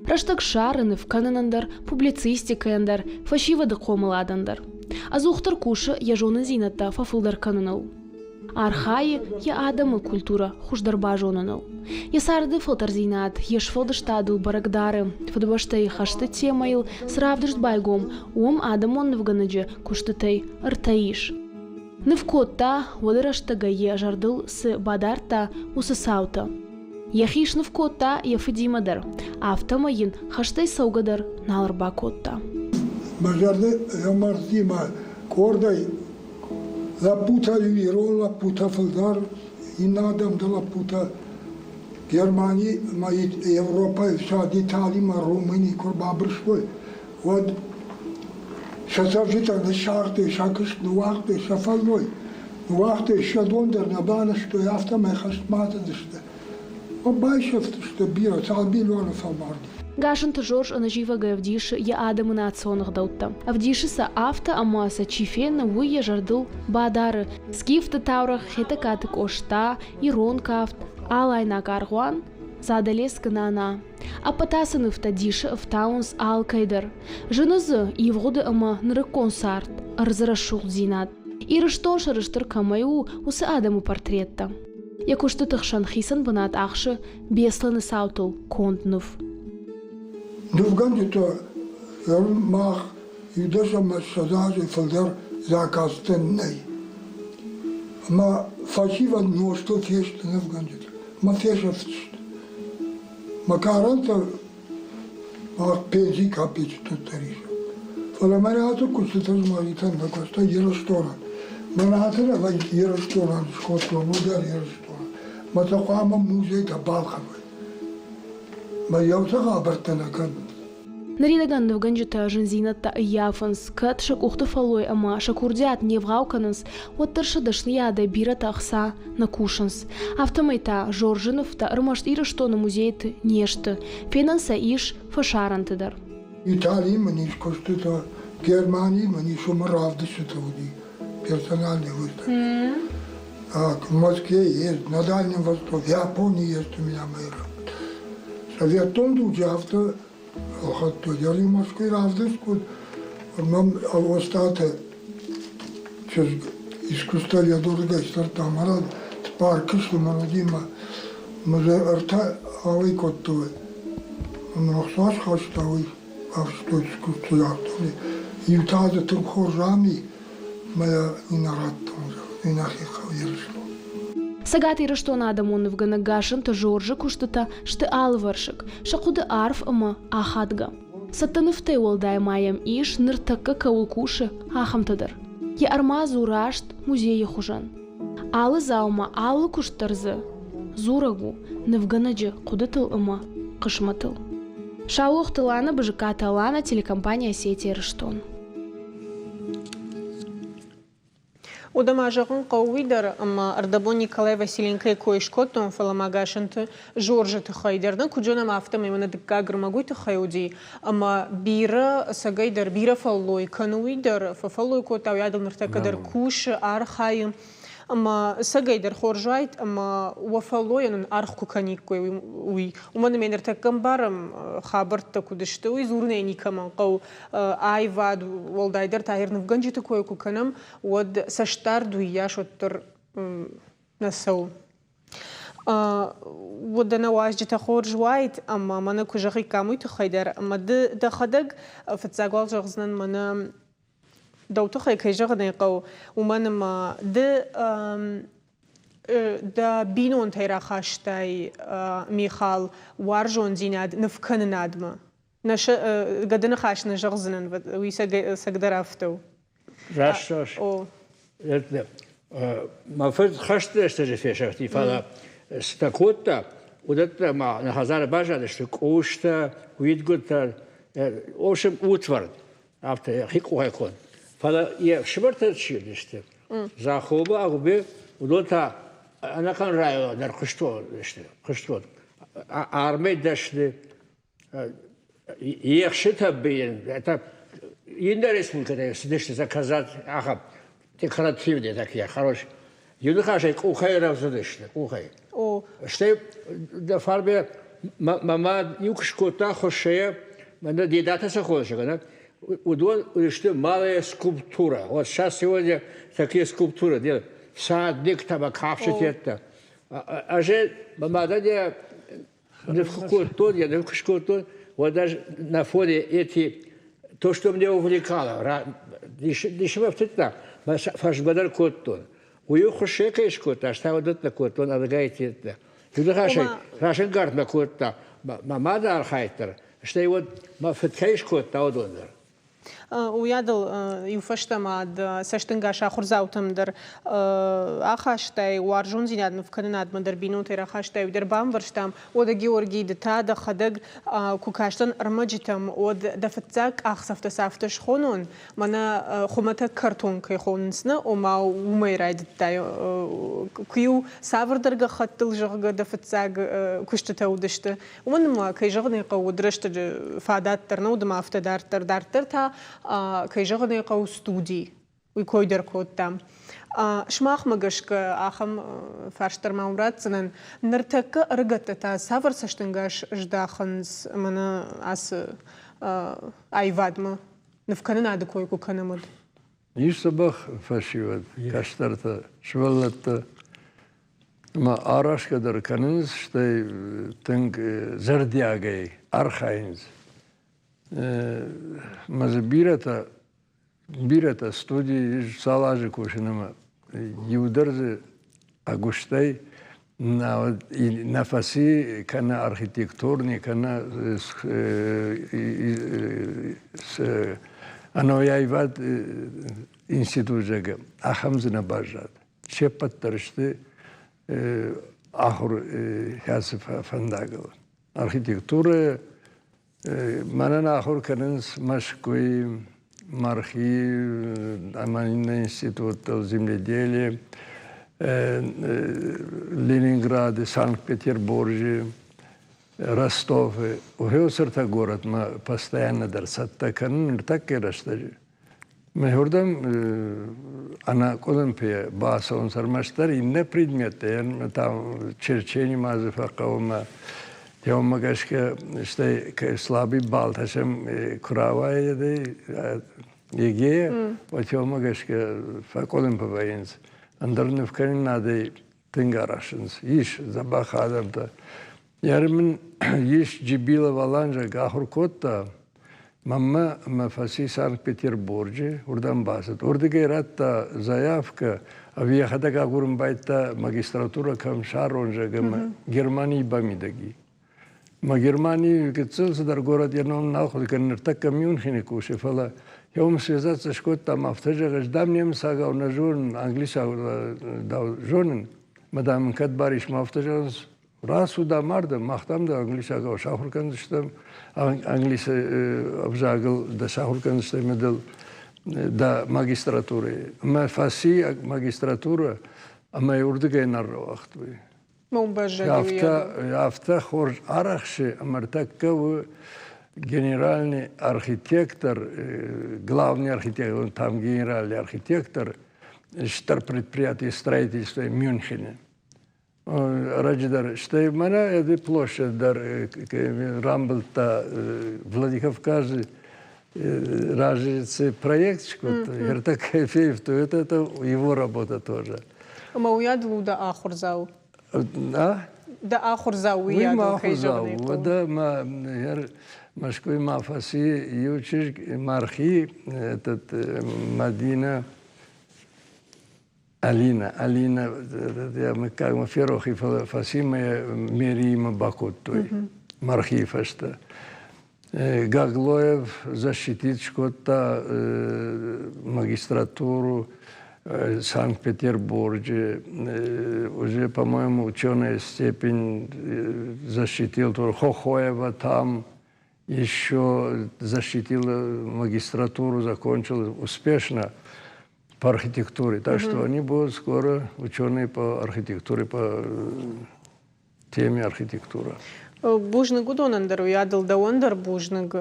Рӕстӕг ссары ныв кӕнынӕн дӕр, публицистикӕйӕн дӕр, фӕсивӕды хъомыладӕн дӕр. Ӕдзухдӕр кусы йӕ зонындзинӕдтӕ фӕфылдӕр кӕныныл. Архайы йӕ адӕмы культурӕ хуыздӕр базоныныл. Йӕ царды фӕлтӕрдзинад йе сфӕлдыстадыл бӕрӕг дары. Фыдыбӕстӕйы хӕсты темӕйыл цы равдыст байгом, уым адӕмон нывгӕнӕджы куыстытӕй ӕртӕ ис. Ныв кодта, уӕды рӕстӕгӕй йӕ зӕрдыл цы бадардта, уыцы цаутӕ. Йӕхи сныв кодта йӕ фыдимӕ дӕр, афтӕмӕй йын хӕстӕй цӕугӕ дӕр нал ӕрбакодта. Мӕ зӕрдӕ ӕмардимӕ къордӕй лӕппутӕ ирон лӕппутӕ фылдӕр, иннӕ адӕмты лӕппутӕ Германи ӕмӕ Европӕйы фсад Италимӕ Румыни куы рбабырстой, уӕд сӕ цӕрджытӕ ныссагътой, сӕ куыст ныууагътой, сӕ фӕллой ныууагътой, сӕ дон дӕр нӕ банызтой, афтӕмӕй хӕстмӕ ацыдысты. Байсӕфтысты бирӕ, цал миллионы фӕмарди. Гасынты Жорж ӕнӕзивӕгӕй ӕвдисы йӕ адӕмы национ ӕгъдӕуттӕ. Ӕвдисы сӕ афтӕ, ӕмӕ сӕ чи фены, уый йӕ зӕрдыл бадары. Скифты таурӕгъ Хетӕгкаты Къоста, ирон кафт, алайнаг аргъуан, Задӕлескы нана. Ӕппӕт ацы нывтӕ дисы ӕфтауынц алкӕй дӕр. Зыны дзы ивгъуыды ӕмӕ нырыккон цард, ӕрдзы рӕсугъддзинад. Ирыстон сӕрыстыр кӕмӕй у, уыцы адӕмы портреттӕ. Йӕ куыстыты хсӕн хицӕн бынат ахсы Беслӕны цаутыл конд ныв. Нывгӕнджытӕ мах иу ӕмӕ 100 азӕй фылдӕр заказтӕ нӕй. Ӕмӕ фӕсивӕд нозтыл фесты нывгӕнджытӕ, мӕ фесӕфтысты. Мӕ карӕнтӕ мах пенси капеччытӕ дӕр исӕм. Фӕлӕ мӕнӕ ацы куыстытӕ змӕлитӕн нӕ куыста Ирыстонӕн. Мӕнӕ ацы Ирыстонӕн скодтон, уый дӕр Ирыстонӕн. Мӕ сӕ хъуамӕ музейтӕ балхӕной. Мӕ еу хабӕрттӕ нӕ кӕнынц. Ныридӕгӕн нывгӕнджытӕ зындзинӕдтӕ ӕййафынц, кӕд сӕ къухты фӕллой ӕмӕ сӕ курдиат не вгъау кӕнынц, уӕддӕр сӕ дӕсныйадӕй бирӕтӕ ӕхца нӕ кусынц. Афтӕмӕй та Жоржы нывтӕ ӕрмӕст Ирыстоны музейты не сты, фенӕн сӕ ис фӕсарӕнты дӕр. Италийы мын ис куыстытӕ, Германийы мын ис, уымы равдыстытӕ уыди персональные выставки. В Москве есть, на Дальнем Востоке, в Японии есть у меня мои работы. Советтон дуджы афтӕ ӕлхӕдтой. Ӕри Мӕскуыйы равдыст куыд, мӕм Остъаты чызг искусствоведоргӕй сдзырдта, мӕнӕ паркы слымӕн уыди мӕ мӕ ӕртӕ ауӕй кодтой. Мӕ ӕхца схаста уый. Бафыстой скульптурӕ. Иу та дзы тынг хорз ам и, мӕ йын радтон, зӕгъ, нӕхи хъӕуы Ирыстон. Цӕгат Ирыстоны адӕмон нывгӕнӕг Гасынты Жоржы куыстытӕ сты алывӕрсыг, сӕ хъуыды арф ӕмӕ ахадгӕ. Цӕттӕ нывтӕй уӕлдай ма йӕм ис, ныртӕккӕ кӕуыл кусы, ахӕмтӕ дӕр. Йӕ ӕрмадз у раст музейы хуызӕн. Алы дзаума, алы куыст дӕр дзы дзурӕг у нывгӕнӕджы хъуыдытыл ӕмӕ хъысмӕтыл. Саулохты Лана, Бызыккаты Алана, телекомпания «Осетия Ирыстон». Уӕдӕ ма зӕгъын хъӕуы уый дӕр, ӕмӕ ӕрдӕбон Николай Василенкойы кой скодтон, фӕлӕ ма Гасынты Жоржы тыххӕй дӕр нӕ куыд зонӕм, афтӕмӕй мӕнӕ дыккаг ӕрмӕг уый тыххӕй уыди, ӕмӕ бирӕ, ӕцӕгӕй дӕр бирӕ фӕллой кӕны уый дӕр, фӕфӕллой кодта, уый адыл ныртӕккӕ дӕр кусы, архайы. Ӕмӕ ӕцӕгӕй дӕр хорз уаид, ӕмӕ уӕ фӕллойӕн уын аргъ куы кӕниккой, уый. Уымӕн ӕмӕ ныртӕккӕ ӕмбарӕм, хабӕрттӕ куыд сты, уый дзурынӕй никӕмӕн хъӕуы. Аивад, уӕлдайдӕр та нывгӕнджыты кой куы кӕнӕм, уӕд цӕстдард уыйас уӕддӕр нӕ цӕуы. Уӕдӕ нӕ уазджытӕ хорз уаид, ӕмӕ мӕнӕ куы зӕгъиккам уый тыххӕй дӕр, ӕмӕ ды дӕхӕдӕг фыццаг уал зӕгъдзынӕн мӕнӕ дӕу тыххӕй кӕй зӕгъын ӕй хъӕуы, уымӕн ӕмӕ ды дӕ бинонтӕй рахастай, Михал, уарзондзинад нывкӕнынадмӕ. Нӕ гӕды ныхас нӕ зӕгъдзынӕн, уый цӕгдӕр афтӕ у. Раст зӕгъыс. О. Мӕ фыд хӕсты рӕстӕджы фесӕфти, фӕлӕ цытӕ кодта, уыдӕттӕ ма нӕ хӕдзары баззадысты къустӕ, уидгуытӕ, в общем, утвӕрд, афтӕ йӕхи къухӕй конд. Фӕлӕ йе фсымӕртӕ чи уыдысты, Захобы, Агуыбе, уыдон та ӕнӕхъӕн районы дӕр хъуыстгонд сты, хъуыстгонд. Армӕй дӕсны, ехсытӕ бийын, это иннӕ республикӕтӕй цыдысты заказать ахӕм декоративные такие хорошие. Иу ныхасӕй къухӕй рӕвдзыдысты, къухӕй. О. Стӕй дӕ фарме мӕ мад иу куы скодта хуыссӕйӕ, мӕнӕ дедатӕ цы хоныс, уыдон уыдысты малая скульптура. Вот сейчас сегодня такие скульптуры делают. Садниктӕ ӕмӕ кафджытӕ. Ӕз мӕ мадӕн йӕ ныв кодтон, я ныв скодтон, вот даже на фоне эти, то, что меня увлекало, дисмӕ ӕфтыдта, мӕ фӕзмӕдӕр кодтон. Уый хуыссе кӕй скодта, ӕз та уыдӕттӕ кодтон ӕргӕй тедтӕ. Иу разӕнгард мӕ кодта мӕ мады архайд дӕр, стӕй уӕд мӕ фыд кӕй скодта, уыдон дӕр. Уыйадыл иу фӕстӕмӕ цӕстӕнгас ахуырдзаутӕм дӕр ахастай, уарзондзинад нывкӕнынадмӕ дӕр бинонтӕй рахастай, уый дӕр бамбӕрстам. Уӕдӕ, Георгий, ды та дӕхӕдӕг куы кастӕн ӕрмӕджытӕм, уӕд дӕ фыццаг къахдзӕфтӕ цы афтӕ схонон, мӕнӕ хуымӕтӕг картон кӕй хонынц, нӕ, ома уымӕй райдыдтай, куы-иу цавӕрдӕр гӕххӕттыл, зӕгъгӕ, дӕ фыццаг куыстытӕ уыдысты, Уымӕн ӕмӕ, кӕй зӕгъын ӕй хъӕуы, уыд рӕстӕджы фадат дӕр нӕ уыд ӕмӕ афтӕ дарддӕр. Дарддӕр та, кӕй зӕгъын ӕй хъӕуы, студи. Уый кой дӕр кодтам. Сымахмӕ гӕсгӕ ахӕм фарст дӕр ма уым ратдзынӕн. Ныртӕккӕ ӕрыгӕттӕ та цавӕр цӕстӕнгас здахынц мӕнӕ ацы аивадмӕ? Нывкӕнынады кой куы кӕнӕм, уӕд. Ис дзӕбӕх фӕсивӕд, кӕстӕртӕ, сывӕллӕттӕ. Ӕмӕ арӕзгӕ дӕр кӕнынц, стӕй тынг зӕрдиагӕй архайынц. Мӕ дзы бирӕтӕ, бирӕтӕ студийы ис цал азы кусын ӕмӕ иу дӕр дзы ӕгуыстӕй нӕ фӕци кӕнӕ архитектурный, кӕнӕ ӕнӕуи аивад институт, зӕгъгӕ, ахӕм дзы нӕ баззад. Се ппӕт дӕр сты ахуыр хӕцы фӕндагыл. Архитектурӕ мӕнӕн ахуыр кӕнынц Мӕскуыйы, Мархи ӕмӕ иннӕ институттыл, земледелие, Ленинграды, Санкт-Петербурджы, Ростовы. Уыцы горӕтмӕ постоянно дӕр цӕттӕ кӕнын ныртӕккӕ рӕстӕджы. Мӕ уырдӕм ӕнӕкъуылымпыйӕ бацӕуынц ӕрмӕстдӕр иннӕ предметтӕ, там черчение ма дзы фӕхъӕуы мӕ уымӕ гӕсгӕ стӕй слабый баллтӕ сӕм куы рауайы ЕГЭ, уӕд уымӕ гӕсгӕ фӕкъуылымпы вӕййынц. Ӕндӕр нывкӕнынадӕй тынг арӕхсынц. Ис дзӕбӕх адӕмтӕ. Йӕ мын ис Джибилов Алан, зӕгъгӕ, ахуыр кодта. Мӕнмӕ ӕмӕ фӕци Санкт-Петербурджы, уырдӕм бацыд. Уырдыгӕй радта заявкӕ, ӕви йӕхӕдӕг агурын байдыдта магистратурӕ кӕм сарон, зӕгъгӕ, ӕмӕ Германийы бамидӕг и. Мӕ Германийы гыццыл цыдӕр горӕт йӕ ном нал хъуыды кӕнын, ныртӕккӕ Мюнхены кусы, фӕлӕ йӕ уым связаться скодтам, афтӕ зӕгъы, ӕз дам немыцагау нӕ зонын, англисагау зонын, мӕ дам ын кӕд бар ис, мӕ афтӕ зӕгъынц, Рацу дам ардӕм, мах дам дӕ англисагау сахуыр кӕндзыстӕм, англисы ӕвзагыл дӕ сахуыр кӕндзыстӕм ӕмӕ дыл дӕ магистратурӕйы. Ӕмӕ фӕци магистратурӕ ӕмӕ уырдыгӕй нӕ рауагътой. Афтӕ, афтӕ хорз арӕхсы ӕмӕ ӕртӕккӕ у генеральный архитектор, главный архитектор, там генеральный архитектор стыр предприятие строительства Мюнхене. Ӕрӕджы дӕр, стӕй мӕнӕ Эди площадь дӕр рамбылдта Владикавказы разы цы проект скодта, ӕртӕккӕ фейфтой, это, это его работа тоже. Ӕмӕ уыйадыл у дӕ ахуырдзау? А? Дӕ ахуырдзау уыйадыл кӕй зӕгъын Уӕдӕ мӕ Мӕскуыйы ма фӕци иу чызг Мархи, этот Мадина Алина, Алина, йӕ мыггагмӕ ферох и, фӕлӕ фӕци мӕ Мериимӕ бакодтой Мархийы фӕстӕ. Гаглоев защитить скодта магистратуру Санкт-Петербурге. Уже, по-моему, ученая степень защитил тоже. Хохоева там еще защитила магистратуру, закончила успешно по архитектуре. Так что они будут скоро ученые по архитектуре, по теме архитектура. Бузныг уыдонӕн дӕр, уыйадыл дӕуӕн дӕр бузныг,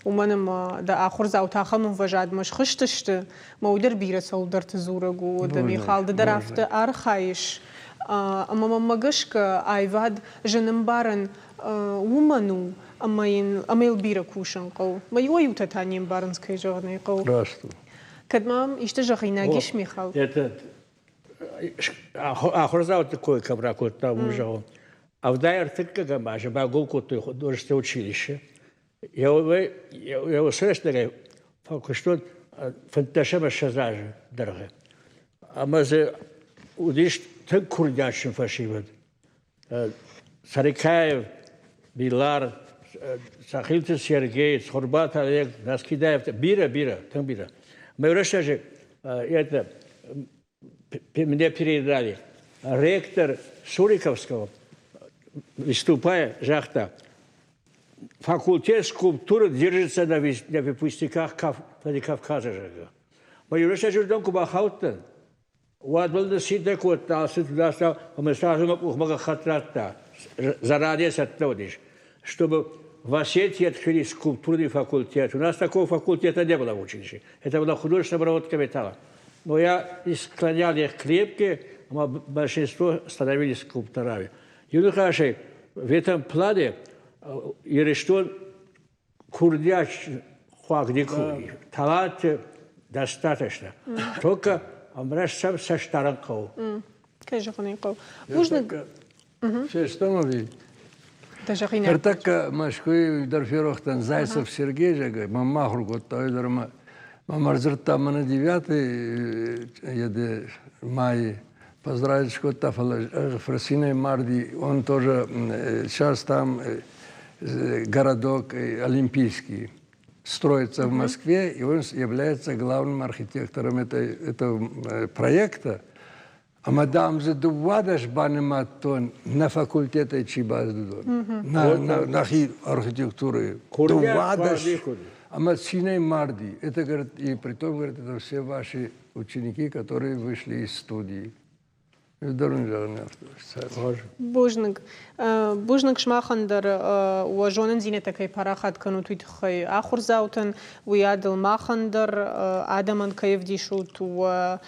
уымӕн ӕмӕ дӕ ахуырдзаутӕ ахӕм ӕмвӕзадмӕ схызтысты, мӕ уый дӕр бирӕ цӕуылдӕрты дзурӕг у. Дӕ Михал, ды дӕр афтӕ архайыс, ӕмӕ мӕнмӕ гӕсгӕ аивад зын ӕмбарӕн уымӕн у, ӕмӕ йын ӕмӕ йыл бирӕ кусын хъӕуы. Мӕ иуӕй-иутӕ та не мбарынц, кӕй зӕгъын ӕй хъӕуы. Раст у. Кӕд ма исты зӕгъинаг ис, Михал? Это ахуырдзауты кой кӕм ракодта, уым зӕгъон. 73-ӕм азы байгом кодтой художественное училище. Йӕ уыцы рӕстӕгӕй фӕкуыстон 15 ӕмӕ 20 азы дӕргъы. Ӕмӕ дзы уыдис тынг курдиатджын фӕсивӕд. Царикаев, Билар, Сахилты Сергей, Цхуырбаты Олег, Наскидаев, бирӕ, бирӕ, тынг бирӕ. Мӕ рӕстӕджы это мне передали. Ректор Суриковского, выступая, загъта, факультет скульптуры держится на, на выпускниках Владикавказа. Мӕ рӕстӕджы рдӕм куы бахаудтӕн, Уӕд мыл ныссидӕ кодта, ацыд ласта ӕмӕ сразу мӕ къухмӕ гӕххӕтт радта. Заранее цӕттӕ уыдис, чтобы в Осетии открыли скульптурный факультет. У нас такого факультета не было в училище. Это была художественная обработка металла. Но я склонял их крепко, а большинство становились скульпторами. Юрий Хашей, в этом плане Ирыстон курдиат хъуаг никуы уыди. Таланты достаточно. Только ӕмраст сӕм цӕстдарӕн хъӕуы. Кӕй зӕгъын ӕй хъӕуы. Бузныг. Фестӕм ӕви? Ныртӕккӕ Мӕскуыйы дӕр ферох дӕн Зайцев Сергей, зӕгъгӕ, мӕ ма ахуыр кодта, уый дӕр ӕмӕ мӕм ӕрдзырдта мӕнӕ девятый еды майы поздравить скодта, фӕлӕ фырцинӕй марди, он тоже сейчас там городок Олимпийский строится в Москве, и он является главным архитектором этого проекта. Ӕмӕ дам дзы 12 банымадтон нӕ факультетӕй чи бацыд, нӕхи архитектурӕйы. 12 ӕмӕ цинӕй марди. Это, говорит, и притом, говорит, это все ваши ученики, которые вышли из студии. Бузныг. Бузныг сымахӕн дӕр уӕ зонындзинӕдтӕ кӕй парахат кӕнут, уый тыххӕй ахуырдзаутӕн, уыйадыл махӕн дӕр адӕмӕн кӕй ӕвдисут уӕ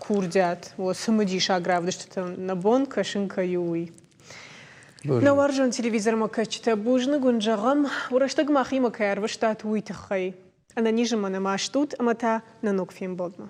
курдиат, уӕ цымыдисаг равдыстытӕм нӕ бон кӕсын кӕй у, уый. Нӕ уарзон телевизормӕ кӕсджытӕ, бузныг уын зӕгъӕм, рӕстӕг махимӕ кӕй ӕрвыстат, уый тыххӕй. Ӕнӕнизы мӕ нӕма стут ӕмӕ та нӕ ног фембӕлдмӕ.